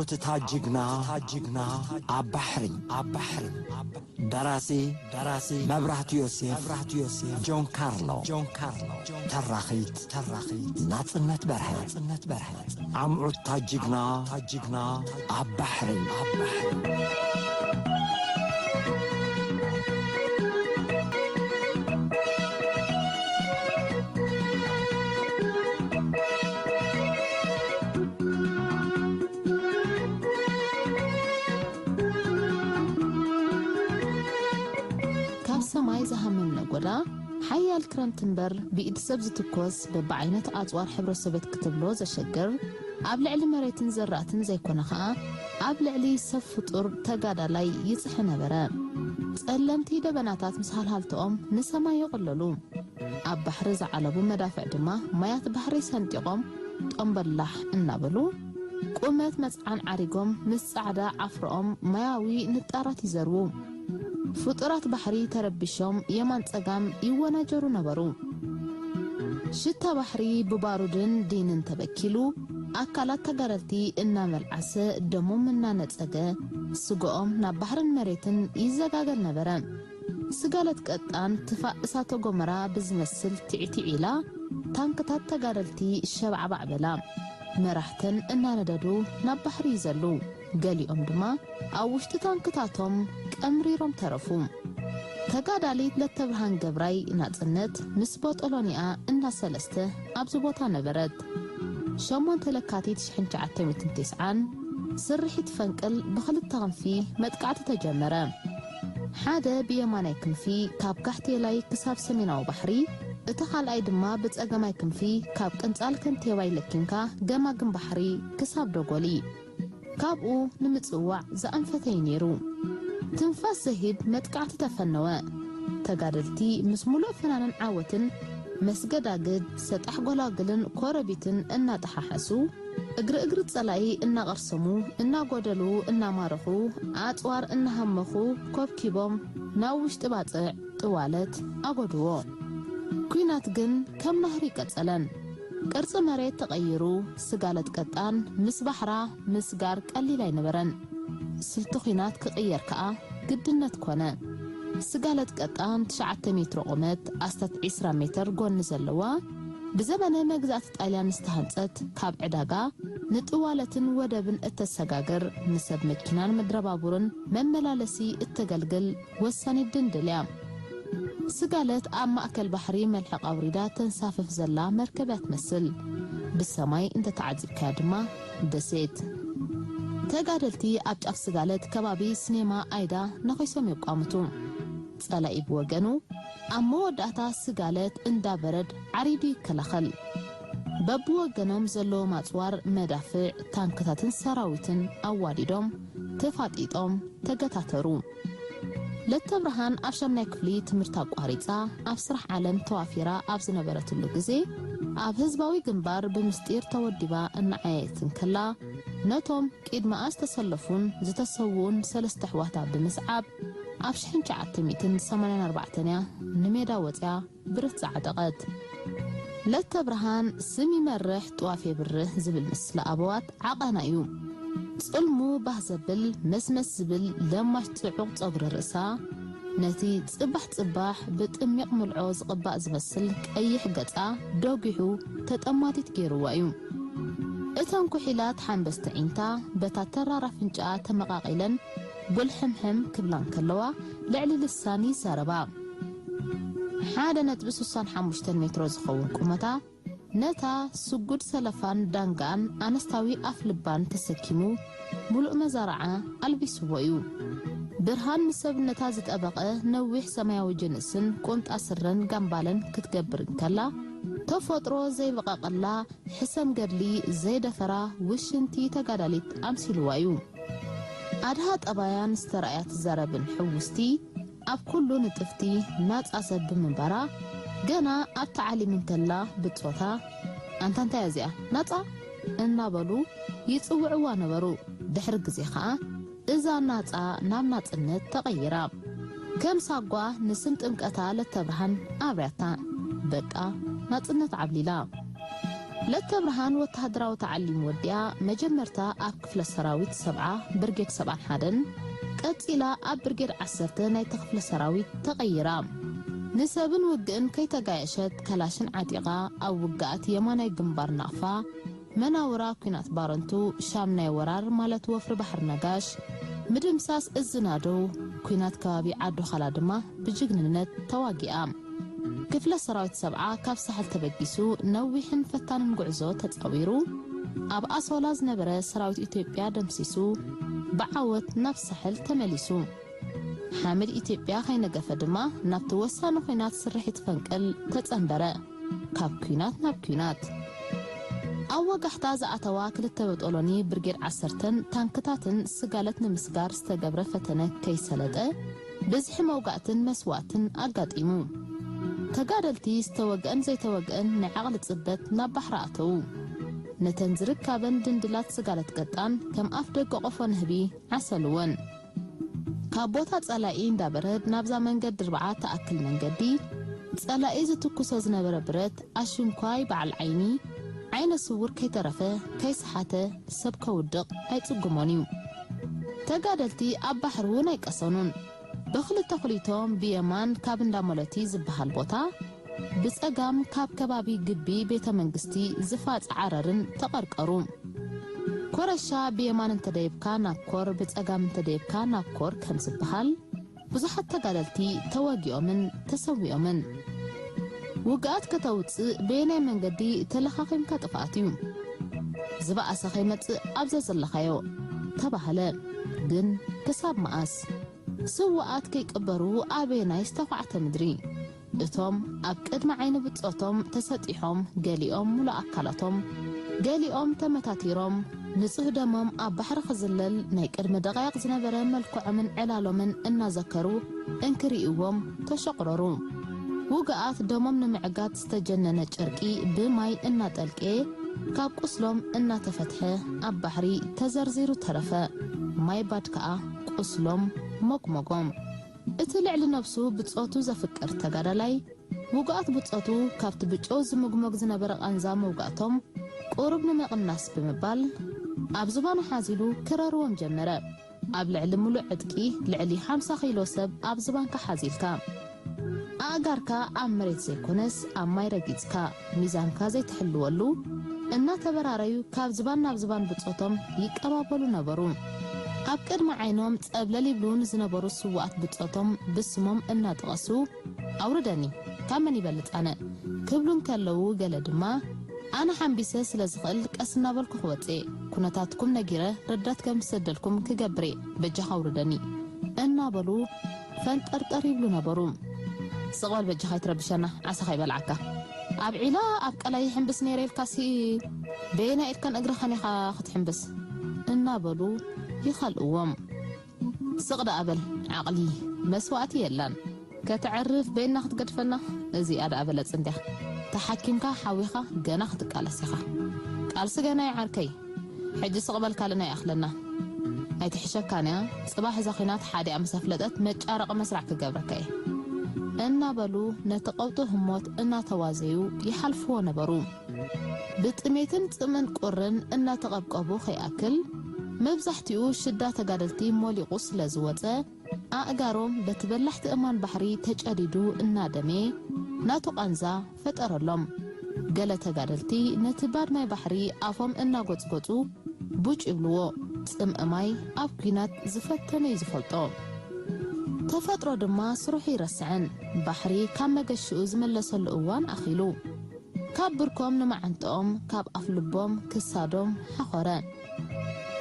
እታ ጅግና፣ እታ ጅግና ኣብ ባሕሪ፣ ኣብ ባሕሪ። ደራሲ፣ ደራሲ መብራህቱ ዮሴፍ፣ መብራህቱ ዮሴፍ፣ ጆን ካርሎ፣ ጆን ካርሎ። ተራኺት፣ ተራኺት ናጽነት በርሀ፣ ናጽነት በርሀ። ኣምዑት እታ ጅግና፣ እታ ጅግና ኣብ ባሕሪ፣ ኣብ ባሕሪ። ካብ ሰማይ ዝሃመም ነጎዳ፣ ሓያል ክረምቲ እምበር ብኢድ ሰብ ዝትኮስ በብዓይነት ኣጽዋር ሕብረተሰበት ክትብሎ ዘሸግር፣ ኣብ ልዕሊ መሬትን ዘራእትን ዘይኮነ ኸኣ፣ ኣብ ልዕሊ ሰብ ፍጡር ተጋዳላይ ይጽሒ ነበረ። ጸለምቲ ደበናታት ምስ ሃልሃልትኦም ንሰማይ ይቕለሉ። ኣብ ባሕሪ ዝዓለቡ መዳፍዕ ድማ ማያት ባሕሪ ሰንጢቖም ጦምበላሕ እናበሉ፣ ቁመት መጽዓን ዓሪጎም ምስ ጻዕዳ ዓፍሮኦም ማያዊ ንጣራት ይዘርዉ። ፍጡራት ባሕሪ ተረቢሾም የማን ጸጋም ይወናጀሩ ነበሩ። ሽታ ባሕሪ ብባሩድን ዲንን ተበኪሉ፣ ኣካላት ተጋደልቲ እናመልዓሰ፣ ደሞም እናነጸገ፣ ስግኦም ናብ ባሕርን መሬትን ይዘጋገል ነበረ። ስጋለት ቀጣን ትፋእ እሳተ ጎመራ ብዝመስል ትዕትዕ ኢላ፣ ታንክታት ተጋደልቲ ሸባዕባዕ በላ። መራሕተን እናነደዱ ናብ ባሕሪ ይዘሉ። ገሊኦም ድማ ኣብ ውሽጢ ታንክታቶም ቀምሪሮም ተረፉ። ተጋዳሊት ለተብርሃን ገብራይ ናጽነት ምስ ቦጦሎኒኣ እንዳ ሰለስተ ኣብዚ ቦታ ነበረት። ሸሞንተ ለካቲት ሽሕን ትሽዓተ ሚእትን ተስዓን ስርሒት ፈንቅል ብኽልተ ክንፊ መጥቃዕቲ ተጀመረ። ሓደ ብየማናይ ክንፊ ካብ ካሕቴላይ ክሳብ ሰሜናዊ ባሕሪ፣ እቲ ካልኣይ ድማ ብጸገማይ ክንፊ ካብ ቅንጻል ከንቴባይ ለኪምካ ገማግም ባሕሪ ክሳብ ዶጎሊ። ካብኡ ንምጽዋዕ ዝኣንፈተይ ነይሩ። ትንፋስ ዘሂብ መጥቃዕቲ ተፈነወ። ተጋደልቲ ምስ ሙሉእ ፍናንን ዓወትን መስገዳግድ ሰጣሕ ጎላጉልን ኮረቢትን እናጠሓሓሱ፣ እግሪ እግሪ ጸላኢ እናቐርሰሙ፣ እናጎደሉ፣ እናማረኹ፣ ኣጽዋር እናሃመኹ፣ ኮብኪቦም ናብ ውሽጢ ባጽዕ ጥዋለት ኣጎድዎ። ኲናት ግን ከም ናህሪ ቀጸለን። ቅርጺ መሬት ተቐይሩ፣ ስጋለት ቀጣን ምስ ባሕራ ምስጋር ቀሊል ኣይነበረን። ስልቲ ኲናት ክቕየር ከኣ ግድነት ኮነ። ስጋለት ቀጣን ትሽዓተ ሜትሮ ቁመት፣ ኣስታት ዒስራ ሜትር ጎኒ ዘለዋ፣ ብዘበነ መግዛእቲ ጣልያን ዝተሃንጸት፣ ካብ ዕዳጋ ንጥዋለትን ወደብን እተሰጋግር፣ ንሰብ መኪናን ምድረባቡርን መመላለሲ እተገልግል ወሳኒት ድንድል እያ። ስጋለት ኣብ ማእከል ባሕሪ መልሕቕ ኣውሪዳ ተንሳፍፍ ዘላ መርከብ እያ ትመስል። ብሰማይ እንተ ተዓዚብካያ ድማ ደሴት። ተጋደልቲ ኣብ ጫፍ ስጋለት ከባቢ ስኔማ ኣይዳ ነኺሶም የቋምቱ። ጸላኢ ብወገኑ ኣብ መወዳእታ ስጋለት እንዳ በረድ ዓሪዱ ይከላኸል። በብወገኖም ዘለዎም ኣጽዋር፣ መዳፍዕ፣ ታንክታትን ሰራዊትን ኣዋዲዶም ተፋጢጦም ተገታተሩ። ለተብርሃን ኣብ ሻምናይ ክፍሊ ትምህርቲ ኣቋሪጻ ኣብ ስራሕ ዓለም ተዋፊራ ኣብ ዝነበረትሉ ግዜ፣ ኣብ ህዝባዊ ግንባር ብምስጢር ተወዲባ እናዓየየት እንከላ፣ ነቶም ቅድመኣ ዝተሰለፉን ዝተሰውኡን ሰለስተ ኣሕዋታ ብምስዓብ፣ ኣብ ሽሕን ትሽዓተ ሚእትን ሰማንያን ኣርባዕተን እያ ንሜዳ ወጺኣ ብረት ዝዓጠቐት። ለተብርሃን ስም ይመርሕ ጥዋፍ የብርህ ዝብል ምስላ ኣበዋት ዓቐና እዩ። ጽልሙ ባህ ዘብል መስመስ ዝብል ለማሽ ጽዑቕ ጸጉሪ ርእሳ፣ ነቲ ጽባሕ ጽባሕ ብጥሚቕ ምልዖ ዝቕባእ ዝመስል ቀይሕ ገጻ ደጒሑ ተጠማቲት ገይርዋ እዩ። እተን ኩሒላት ሓንበስቲ ዒንታ በታ ተራር ኣፍንጫኣ ተመቓቒለን ጉልሕምሕም ክብላ እንከለዋ፣ ልዕሊ ልሳን ይዛረባ። ሓደ ነጥቢ ስሳን ሓሙሽተን ሜትሮ ዝኸውን ቁመታ፣ ነታ ስጉድ ሰለፋን ዳንጋኣን ኣነስታዊ ኣፍልባን ተሰኪሙ፣ ሙሉእ መዛርዓ ኣልቢስዎ እዩ። ብርሃን ምስ ሰብነታ ዝጠበቐ ነዊሕ ሰማያዊ ጅንስን ቁምጣ ስረን ጋምባለን ክትገብር እንከላ፣ ተፈጥሮ ዘይበቐቐላ ሕሰም ገድሊ ዘይደፈራ ውሽንቲ ተጋዳሊት ኣምሲልዋ እዩ። ኣድሃ ጠባያን ዝተራእያ ትዛረብን ሕውስቲ፣ ኣብ ኩሉ ንጥፍቲ ናጻ ሰብ ብምንባራ፣ ገና ኣብ ተዓሊም እንከላ ብጾታ፣ "ኣንታ እንታይ እዚኣ ናጻ?" እናበሉ ይጽውዕዋ ነበሩ። ድሕሪ ግዜ ኸኣ እዛ ናጻ ናብ ናጽነት ተቐይራ። ከም ሳጓ ንስም ጥምቀታ ለተብርሃን ኣብርያታ። በቃ ናጽነት ዓብሊላ። ለተብርሃን ወተሃደራዊ ተዓሊም ወዲኣ መጀመርታ ኣብ ክፍለ ሰራዊት ሰብዓ ብርጌድ ሰብዓን ሓደን፣ ቀጺላ ኣብ ብርጌድ ዓሰርተ ናይቲ ክፍለ ሰራዊት ተቐይራ። ንሰብን ውግእን ከይተጋየሸት ከላሽን ዓጢቓ ኣብ ውግኣት የማናይ ግንባር ናቕፋ፣ መናውራ ኲናት ባረንቱ፣ ሻም ናይ ወራር ማለት ወፍሪ ባሕሪ ነጋሽ፣ ምድምሳስ እዝናደው፣ ኲናት ከባቢ ዓዲ ዃላ ድማ ብጅግንነት ተዋጊኣ። ክፍለ ሰራዊት ሰብዓ ካብ ሳሕል ተበጊሱ ነዊሕን ፈታንን ጉዕዞ ተጻዊሩ፣ ኣብ ኣሶላ ዝነበረ ሰራዊት ኢትዮጵያ ደምሲሱ ብዓወት ናብ ሳሕል ተመሊሱ። ሓመድ ኢትዮጵያ ከይነገፈ ድማ ናብቲ ወሳኒ ኲናት ስርሒት ፈንቅል ተጸንበረ። ካብ ኲናት ናብ ኲናት። ኣብ ወጋሕታ ዝኣተዋ ክልተ በጦሎኒ ብርጌድ ዓሰርተን ታንክታትን ስጋለት ንምስጋር ዝተገብረ ፈተነ ከይሰለጠ፣ ብዝሒ መውጋእትን መስዋእትን ኣጋጢሙ። ተጋደልቲ ዝተወግአን ዘይተወግአን ናይ ዓቕሊ ጽበት ናብ ባሕሪ ኣተዉ። ነተን ዝርካበን ድንድላት ስጋለት ገጣን ከም ኣፍ ደገ ቆፎ ንህቢ ዓሰልወን። ካብ ቦታ ጸላኢ እንዳበረድ ናብዛ መንገድ ድርብዓ ትኣክል መንገዲ፣ ጸላኢ ዝትኩሶ ዝነበረ ብረት ኣሽንኳይ በዓል ዓይኒ፣ ዓይነ ስውር ከይተረፈ ከይሰሓተ ሰብ ከውድቕ ኣይጽግሞን እዩ። ተጋደልቲ ኣብ ባሕሪ እውን ኣይቀሰኑን። ብኽልተ ኹሊቶም ብየማን ካብ እንዳሞለቲ ዝበሃል ቦታ፣ ብጸጋም ካብ ከባቢ ግቢ ቤተ መንግስቲ ዝፋጽ ዓረርን ተቐርቀሩ። ኮረሻ ብየማን እንተደይብካ ናብ ኮር፣ ብጸጋም እንተደይብካ ናብ ኮር ከም ዝበሃል፣ ብዙሓት ተጋደልቲ ተወጊኦምን ተሰዊኦምን። ውግኣት ከተውጽእ በየናይ መንገዲ ተለኻኺምካ ጥፍኣት እዩ። ዝበኣሰ ከይመጽእ ኣብዛ ዘለኻዮ ተባህለ። ግን ክሳብ መኣስ? ስውኣት ከይቅበሩ ኣበየናይ ዝተዃዕተ ምድሪ? እቶም ኣብ ቅድሚ ዓይኒ ብጾቶም ተሰጢሖም፣ ገሊኦም ሙሉእ ኣካላቶም፣ ገሊኦም ተመታቲሮም፣ ንጹህ ደሞም ኣብ ባሕሪ ክዝለል ናይ ቅድሚ ደቓይቕ ዝነበረ መልክዖምን ዕላሎምን እናዘከሩ እንክርእይዎም ተሸቑረሩ። ውጉኣት ደሞም ንምዕጋት ዝተጀነነ ጨርቂ ብማይ እናጠልቀየ ካብ ቁስሎም እናተፈትሐ ኣብ ባሕሪ ተዘርዚሩ ተረፈ። ማይ ባድ ከኣ ቁስሎም ሞግሞጎም። እቲ ልዕሊ ነብሱ ብጾቱ ዘፍቅር ተጋዳላይ፣ ውጉኣት ብጾቱ ካብቲ ብጨው ዝምግሞግ ዝነበረ ቃንዛ መውጋእቶም ቁሩብ ንምቕናስ ብምባል፣ ኣብ ዝባኑ ሓዚሉ ክረርዎም ጀመረ። ኣብ ልዕሊ ምሉእ ዕጥቂ ልዕሊ ሓምሳ ኪሎ ሰብ ኣብ ዝባንካ ሓዚልካ፣ ኣእጋርካ ኣብ መሬት ዘይኮነስ ኣብ ማይ ረጊጽካ፣ ሚዛንካ ዘይትሕልወሉ፣ እናተበራረዩ ካብ ዝባን ናብ ዝባን ብጾቶም ይቀባበሉ ነበሩ። ኣብ ቅድሚ ዓይኖም ጸብለል ይብሉ ንዝነበሩ ስዉኣት ብጾቶም ብስሞም እናጠቐሱ፣ "ኣውርደኒ፣ ካብ መን ይበልጽ ኣነ?" ክብሉ እንከለዉ፣ ገለ ድማ፣ "ኣነ ሓምቢሰ ስለ ዝኽእል ቀስ እናበልኩ ክወጽእ እየ፣ ኩነታትኩም ነጊረ ረዳት ከም ዝሰደልኩም ክገብር እየ፣ በጃኻ ኣውርደኒ" እናበሉ ፈንጠርጠር ይብሉ ነበሩ። "ስቕ በል በጃኻ ኣይትረብሸና፣ ዓሳኻ ይበልዓካ። ኣብ ዒላ ኣብ ቀላይ ይሕምብስ ነይረ ኢልካሲ በየናይ ኢድካን እግርኻን ኢኻ ክትሕምብስ?" እናበሉ ይኸልእዎም። "ስቕ ደኣ በል፣ ዓቕሊ መስዋእቲ የላን። ከተዕርፍ በይና ክትገድፈና፣ እዚኣ ደኣ በለጽ እንድያ። ተሓኪምካ ሓዊኻ ገና ክትቃለስ ኢኻ። ቃልሲ ገና እዩ ዓርከይ። ሕጂ ስቕ በል ካልእና ይኣኽለና። ኣይትሕሸካን እያ፣ ጽባሕ እዛ ኲናት ሓዲኣ ምስ ኣፍለጠት መጫረቒ መስርዕ ክገብረካ እየ" እናበሉ ነቲ ቀውጢ ህሞት እናተዋዘዩ ይሓልፍዎ ነበሩ። ብጥሜትን ጽምእን ቁርን እናተቐብቀቡ ከይኣክል፣ መብዛሕትኡ ሽዳ ተጋደልቲ ሞሊቑ ስለ ዝወጸ፣ ኣእጋሮም በቲ በላሕቲ እማን ባሕሪ ተጨዲዱ እናደመየ ናቱ ቃንዛ ፈጠረሎም። ገለ ተጋደልቲ ነቲ ባድ ማይ ባሕሪ ኣፎም እናጎጽጎጹ ቡጭ ይብልዎ። ጽምኢ ማይ ኣብ ኲናት ዝፈተነ እዩ ዝፈልጦ። ተፈጥሮ ድማ ስርሑ ይረስዕን፣ ባሕሪ ካብ መገሽኡ ዝመለሰሉ እዋን ኣኺሉ። ካብ ብርኮም ንመዓንጥኦም፣ ካብ ኣፍልቦም ክሳዶም ሓኾረ።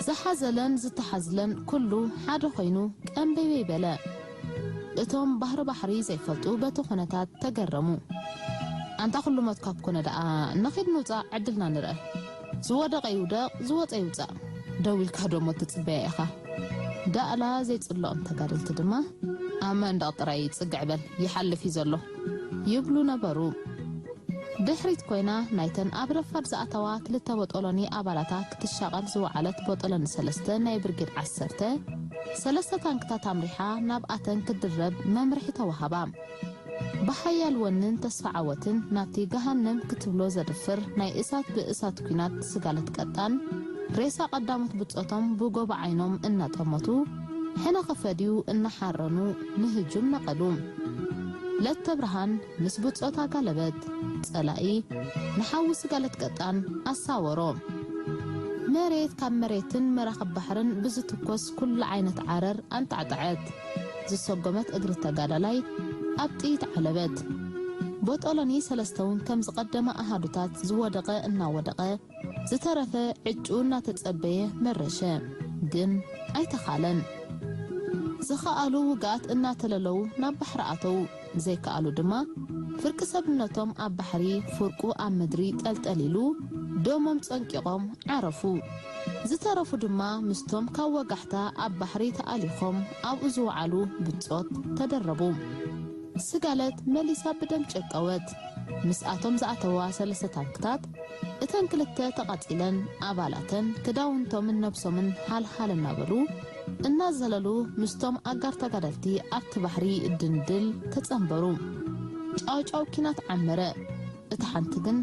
ዝሓዘለን ዝተሓዝለን ኩሉ ሓደ ኮይኑ ቀንበይበይ በለ። እቶም ባህሪ ባሕሪ ዘይፈልጡ በቲ ኩነታት ተገረሙ። "ኣንታ ኩሉ ሞት ካብ ኮነ ደኣ ንኺድ ንውጻእ ዕድልና ንርአ። ዝወደቐ ይውደቕ፣ ዝወጸ ይውጻእ። ደው ኢልካ ዶ ሞት ትጽበያ ኢኻ?" ዳእላ ዘይጽልኦም ተጋደልቲ ድማ፣ "ኣብ መንደቕ ጥራይ ጽግዕ በል፣ ይሓልፍ እዩ ዘሎ" ይብሉ ነበሩ። ድሕሪት ኮይና ናይተን ኣብ ረፋድ ዝኣተዋ ክልተ ቦጦሎኒ ኣባላታ ክትሻቐል ዝወዓለት ቦጦሎኒ ሰለስተ ናይ ብርጌድ ዓሰርተ ሰለስተ ታንክታት ኣምሪሓ ናብኣተን ክትድርብ መምርሒ ተዋሃባ። ብሓያል ወንን ተስፋ ዓወትን ናብቲ ገሃነም ክትብሎ ዘድፍር ናይ እሳት ብእሳት ኲናት ስጋለት ቀጣን፣ ሬሳ ቀዳሞት ብጾቶም ብጎቦ ዓይኖም እናጠመቱ፣ ሕነ ክፈድዩ እናሓረኑ ንህጁም ነቐሉ። ለተብርሃን ምስ ብጾታ ጋለበት፣ ጸላኢ ንሓዊ ስጋለት ቀጣን ኣሳወሮ። መሬት ካብ መሬትን መራኽብ ባሕርን ብዝትኮስ ኩሉ ዓይነት ዓረር ኣንጣዕጠዐት። ዝሰጎመት እግሪ ተጋዳላይ ኣብ ጥይት ዓለበት። ቦጦሎኒ ሰለስተ እውን ከም ዝቐደመ ኣሃዱታት ዝወደቐ እናወደቐ፣ ዝተረፈ ዕጭኡ እናተጸበየ መረሸ። ግን ኣይተኻለን። ዝኸኣሉ ውግኣት እናተለለዉ ናብ ባሕሪ ኣተዉ። ዘይከኣሉ ድማ ፍርቂ ሰብነቶም ኣብ ባሕሪ፣ ፍርቁ ኣብ ምድሪ ጠልጠል ኢሉ ደሞም ጸንቂቖም ዓረፉ። ዝተረፉ ድማ ምስቶም ካብ ወጋሕታ ኣብ ባሕሪ ተኣሊኾም ኣብኡ ዝወዓሉ ብጾት ተደረቡ። ስጋለት መሊሳ ብደም ጨቀወት። ምስኣቶም ዝኣተዋ ሰለስተ ታንክታት፣ እተን ክልተ ተቓጺለን፣ ኣባላተን ክዳውንቶምን ነብሶምን ሃልሃል እናበሉ፣ እናዘለሉ ምስቶም ኣጋር ተጋደልቲ ኣብቲ ባሕሪ ድንድል ተጸንበሩ። ጫውጫው ኲናት ዓመረ። እታ ሓንቲ ግን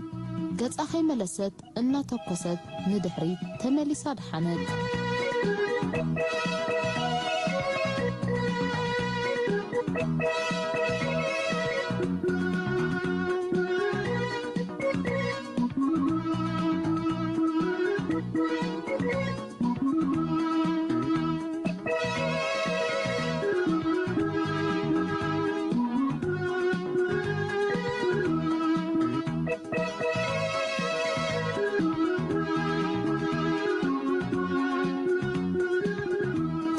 ገጻ ከይመለሰት እናተኮሰት ንድሕሪት ተመሊሳ ደሓነት።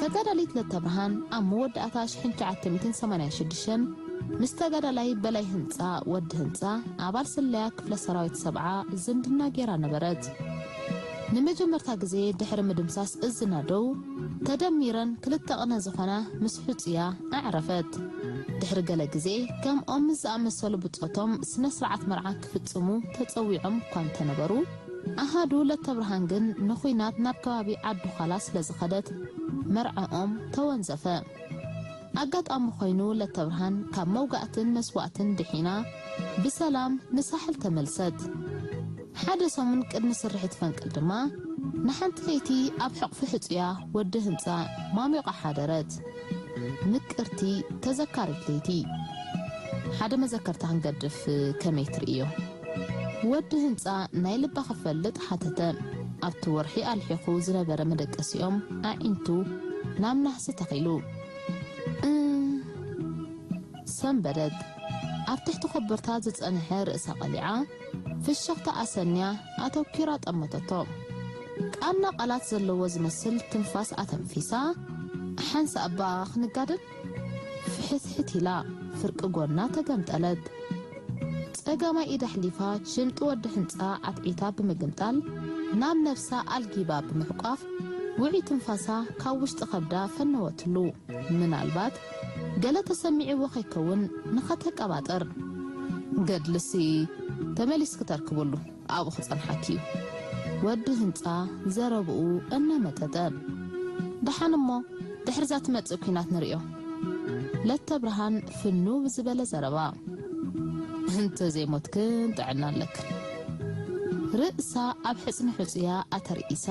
ተጋዳሊት ለተብርሃን ኣብ መወዳእታ ሽሕን ትሽዓተ ሚእትን ሰማንያን ሽዱሽተን ምስ ተጋዳላይ በላይ ህንጻ፣ ወዲ ህንጻ፣ ኣባል ስለያ ክፍለ ሰራዊት ሰብዓ ዝምድና ጌራ ነበረት። ንመጀመርታ ግዜ ድሕሪ ምድምሳስ እዝና ደው ተደሚረን ክልተ ቅነ ዝኾና ምስ ሕጹያ ኣዕረፈት። ድሕሪ ገለ ግዜ ከምኦም ምስ ዝኣመሰሉ ብጾቶም ስነ ስርዓት መርዓ ክፍጽሙ ተጸዊዖም እኳ እንተነበሩ፣ ኣሃዱ ለተብርሃን ግን ንኹናት ናብ ከባቢ ዓዲ ዃላ ስለ ዝኸደት መርዓኦም ተወንዘፈ። ኣጋጣሚ ኮይኑ ለተብርሃን ካብ መውጋእትን መስዋእትን ድሒና ብሰላም ንሳሕል ተመልሰት። ሓደ ሰሙን ቅድሚ ስርሒት ፈንቅል ድማ ንሓንቲ ለይቲ ኣብ ሕቕፊ ሕጹያ ወዲ ህንጻ ማሚቓ ሓደረት። ምቅርቲ ተዘካሪት ለይቲ። ሓደ መዘከርታ ክንገድፍ ከመይ ትርእዮ? ወዲ ህንጻ ናይ ልባ ክፈልጥ ሓተተ። ኣብቲ ወርሒ ኣልሒኹ ዝነበረ መደቀሲኦም ኣዒንቱ ናብ ናህሲ ተኺሉ። እ፣ ሰንበደት። ኣብ ትሕቲ ኮቦርታ ዝጸንሐ ርእሳ ቀሊዓ፣ ፍሽኽታ ኣሰንያ ኣተኲራ ጠመተቶ። ቃና ቃላት ዘለዎ ዝመስል ትንፋስ ኣተንፊሳ፣ ሓንሳእ እባ ክንጋደል? ፍሕትሕት ኢላ ፍርቂ ጎና ተገምጠለት። ጸጋማይ ኢዳ ኣሕሊፋ ሽንጢ ወዲ ሕንጻ ኣትዒታ ብምግምጣል፣ ናብ ነብሳ ኣልጊባ ብምሕቋፍ፣ ውዑይ ትንፋሳ ካብ ውሽጢ ከብዳ ፈነወትሉ። ምናልባት ገለ ተሰሚዕዎ ከይከውን ንኸተቀባጥር። ገድልሲ ተመሊስኪ ተርክብሉ ኣብኡ ክጸንሓኪ እዩ። ወዲ ህንጻ ዘረብኡ እናመጠጠ። ደሓን እሞ ድሕርዛ ትመጽእ ኲናት ንርእዮ። ለተ ብርሃን ፍንው ብዝበለ ዘረባ። እንተ ዘይሞትክን ጥዕና ኣለክን። ርእሳ ኣብ ሕጽኒ ሕጹያ ኣተርኢሳ፣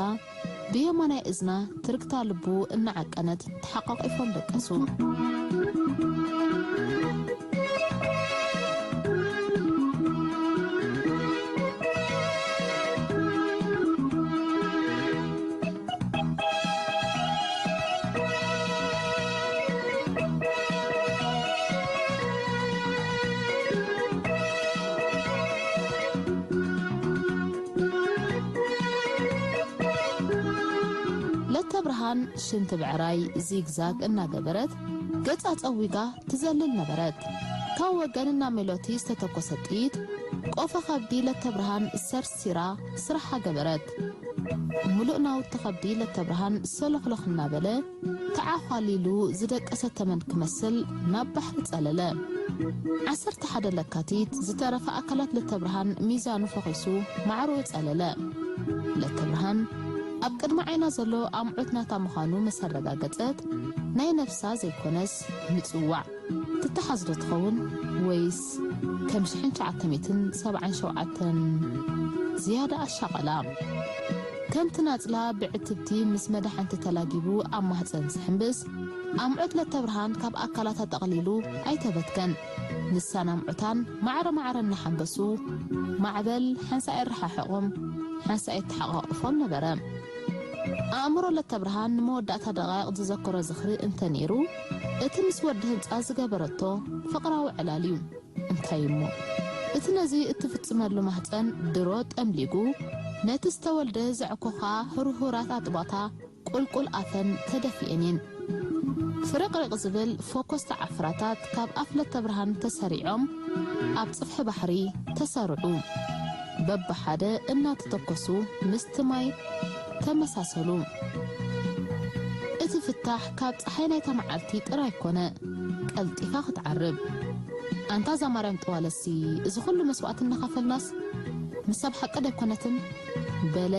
ብየማናይ እዝና ትርግታ ልቡ እናዓቀነት ተሓቋቒፎም ደቀሱ። ለተ ብርሃን ሽንቲ ብዕራይ ዚግዛግ እናገበረት ገጻ ጸዊጋ ትዘልል ነበረት። ካብ ወገን እናመሎቲ ዝተተኮሰ ጥይት ቆፎ ከብዲ ለተ ብርሃን ሰርሲራ ስራሓ ገበረት። ምሉእ ናውቲ ከብዲ ለተ ብርሃን ሰሎኽሎኽ እናበለ ተዓዃሊሉ ዝደቀሰ ተመን ክመስል ናብ ባሕሪ ጸለለ። ዓሰርተ ሓደ ለካቲት ዝተረፈ ኣካላት ለተ ብርሃን ሚዛኑ ፈኺሱ ማዕርኡ ጸለለ። ለተ ብርሃን ኣብ ቅድሚ ዓይና ዘሎ ኣምዑት ናታ ምዃኑ ምስ ኣረጋገጸት፣ ናይ ነብሳ ዘይኮነስ ምጽዋዕ ትተሓዝ ዶ ትኸውን? ወይስ ከም ሽሕን ትሽዓተ ሚእትን ሰብዓን ሸውዓተን ዝያዳ ኣሻቐላ? ከምቲ ናጽላ ብዕትብቲ ምስ መዳሕንቲ ተላጊቡ ኣብ ማህጸን ዝሕምብስ፣ ኣምዑት ለተብርሃን ካብ ኣካላታ ጠቕሊሉ ኣይተበትከን። ንሳን ኣምዑታን ማዕረ ማዕረ እናሓንበሱ፣ ማዕበል ሓንሳእ የረሓሕቖም፣ ሓንሳእ የተሓቋቑፎም ነበረ። ኣእምሮ ለተብርሃን ንመወዳእታ ደቓይቕ ዝዘከሮ ዝኽሪ እንተ ነይሩ፣ እቲ ምስ ወዲ ህንጻ ዝገበረቶ ፍቕራዊ ዕላል እዩ። እንታይ እሞ፣ እቲ ነዚ እትፍጽመሉ ማህጸን ድሮ ጠምሊጉ፣ ነቲ ዝተወልደ ዘዕኮኻ ህርሁራት ኣጥባታ ቁልቁል ኣፈን ተደፊኤን እየን። ፍርቕርቕ ዝብል ፎኮስታ ዓፍራታት ካብ ኣፍ ለተብርሃን ተሰሪዖም ኣብ ጽፍሒ ባሕሪ ተሰርዑ። በብሓደ እናተተኮሱ ምስቲ ማይ ተመሳሰሉ። እቲ ፍታሕ ካብ ጸሓይ ናይታ መዓልቲ ጥራይ ኮነ፣ ቀልጢፋ ክትዓርብ። ኣንታ እዛ ማርያም ጠዋለሲ፣ እዚ ኩሉ መስዋእቲ እናኸፈልናስ ምስ ሰብ ሓቂ ደይኮነትን? በለ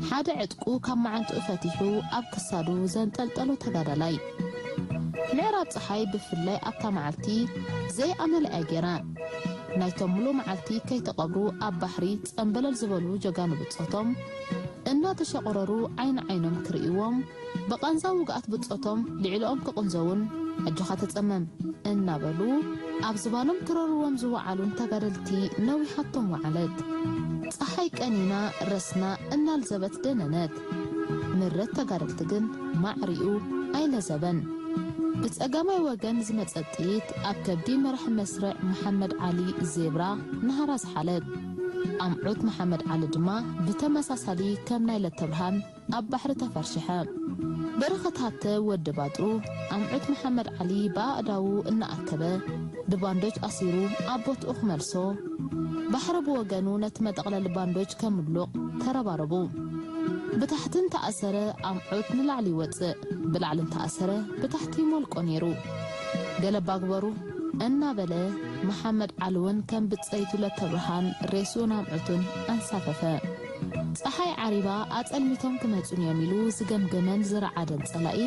ሓደ ዕጥቁ ካብ መዓንጥኡ ፈቲሑ ኣብ ክሳዱ ዘንጠልጠሎ ተጋዳላይ። ምዕራብ ጸሓይ ብፍላይ ኣብታ መዓልቲ ዘይኣመለ እያ ገይራ። ናይቶም ምሉእ መዓልቲ ከይተቐብሩ ኣብ ባሕሪ ጸምበለል ዝበሉ ጀጋኑ ብጾቶም እናተሸቑረሩ ዓይኒ ዓይኖም ክርእይዎም፣ ብቓንዛ ውግኣት ብጾቶም ልዕሊኦም ክቕንዘውን፣ "ኣጆኻ ተጸመም" እናበሉ ኣብ ዝባኖም ክረርዎም ዝወዓሉን ተጋደልቲ ነዊሓቶም ወዓለት። ጸሓይ ቀኒና ረስና እናልዘበት ደነነት። ምረት ተጋደልቲ ግን ማዕሪኡ ኣይለዘበን። ብጸጋማይ ወገን ዝመጸት ጥይት ኣብ ከብዲ መራሒ መስርዕ መሓመድ ዓሊ ዜብራ ናህራ ዝሓለት። ኣምዑት መሓመድ ዓሊ ድማ ብተመሳሳሊ ከም ናይ ለተብርሃን ኣብ ባሕሪ ተፈርሽሐ። በረኸት ሃብተ ወዲ ባጥሩ ኣምዑት መሓመድ ዓሊ ብኣእዳዉ እናኣከበ ብባንዶጅ ኣሲሩ ኣብ ቦትኡ ክመልሶ፣ ባሕሪ ብወገኑ ነቲ መጠቕለሊ ባንዶጅ ከምሉቕ ተረባረቡ። ብታሕቲ እንተኣሰረ ኣምዑት ንላዕሊ ይወጽእ፣ ብላዕሊ እንተኣሰረ ብታሕቲ ይሞልቆ ነይሩ። ገለባ ግበሩ እናበለ መሓመድ ዓሊ እውን ከም ብጸይቱ ለተብርሃን ሬስኡን ኣምዑቱን ኣንሳፈፈ። ጸሓይ ዓሪባ ኣጸልሚቶም ክመጹን እዮም ኢሉ ዝገምገመን ዝረዓደን ጸላኢ፣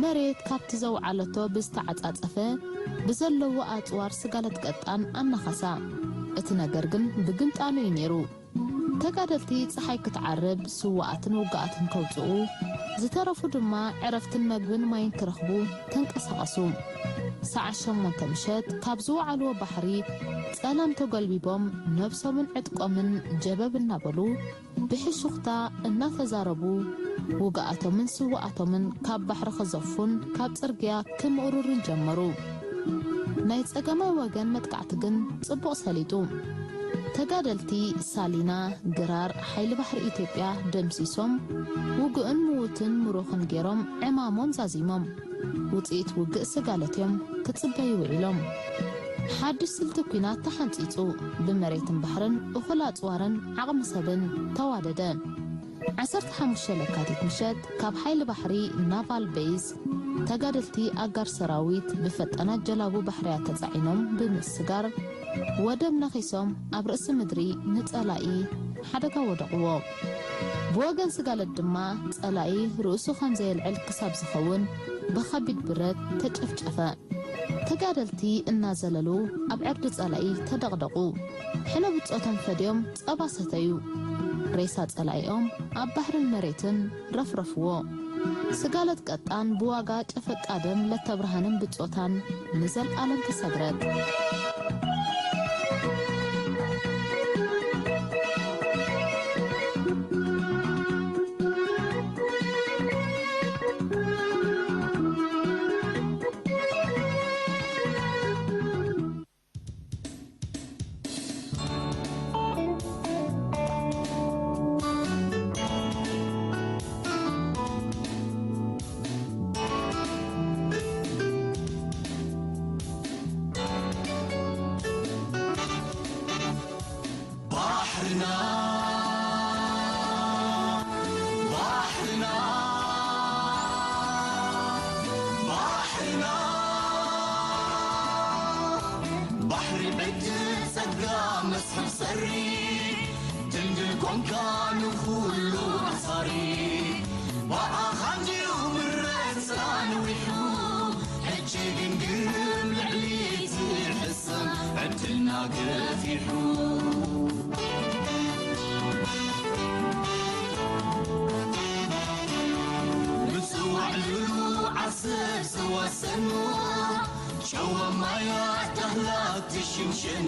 መሬት ካብቲ ዘውዓለቶ ብዝተዓጻጸፈ ብዘለዎ ኣጽዋር ስጋለት ቀጣን ኣናኸሳ። እቲ ነገር ግን ብግምጣሉ እዩ ነይሩ። ተጋደልቲ ጸሓይ ክትዓርብ ስዉኣትን ውጉኣትን ከውጽኡ፣ ዝተረፉ ድማ ዕረፍትን መግብን ማይን ክረኽቡ ተንቀሳቐሱ። ሰዓት ሸሞንተ ምሸት ካብ ዝወዓልዎ ባሕሪ ጸላም ተጎልቢቦም ነብሶምን ዕጥቆምን ጀበብ እናበሉ ብሕሹኽታ እናተዛረቡ ውግኣቶምን ስውኣቶምን ካብ ባሕሪ ክዘፉን ካብ ጽርግያ ክምእሩሩን ጀመሩ። ናይ ጸጋማይ ወገን መጥቃዕቲ ግን ጽቡቕ ሰሊጡ። ተጋደልቲ ሳሊና፣ ግራር፣ ሓይሊ ባሕሪ ኢትዮጵያ ደምሲሶም፣ ውጉእን ምዉትን ምሩኽን ገይሮም ዕማሞም ዛዚሞም። ውጽኢት ውግእ ስጋለት እዮም ክጽበዩ ውዒሎም። ሓድሽ ስልቲ ኲናት ተሓንጺጹ፣ ብመሬትን ባሕርን እኹል ኣጽዋርን ዓቕሚ ሰብን ተዋደደ። ዓሰርተ ሓሙሽተ ለካቲት ምሸት ካብ ሓይሊ ባሕሪ ናቫል ቤዝ ተጋደልቲ ኣጋር ሰራዊት ብፈጣናት ጀላቡ ባሕርያት ተጻዒኖም ብምስጋር ወደብ ነኺሶም ኣብ ርእሲ ምድሪ ንጸላኢ ሓደጋ ወደቕዎ። ብወገን ስጋለት ድማ ጸላኢ ርእሱ ከም ዘየልዕል ክሳብ ዝኸውን ብኸቢድ ብረት ተጨፍጨፈ። ተጋደልቲ እናዘለሉ ኣብ ዕርዲ ጸላኢ ተደቕደቑ። ሕነ ብጾቶም ፈድዮም ጸባ ሰተዩ። ሬሳ ጸላኢኦም ኣብ ባሕርን መሬትን ረፍረፍዎ። ስጋለት ቀጣን ብዋጋ ጨፈቃ ደም ለተብርሃንን ብጾታን ንዘልኣለም ተሰግረት። ባሕርና፣ ባሕርና፣ ባሕርና፣ ባሕሪ ዕድል ጸጋ መስሕብ ሰሪ፣ ድልድል ኮንካ ንኹሉ ኣሳሪ። ብኣኻ እንድዩ ምረት ጸንዊሑ፣ ሕጂ ግን ግርም ልዕሊ ገፊሑ። ምጽዋዕ ልሉ ዓሰብ ዝዋሰኑ፣ ጨዋ ማያት ዳህላክ ትሽንሸኑ።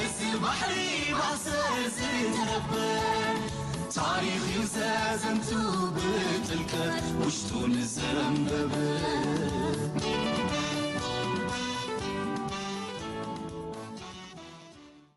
እዚ ባሕሪ ባሰር ዝተረበ፣ ታሪኽ እዩ ዘዘንቱ ብጥልቀት፣ ውሽጡ ንዘንበበ።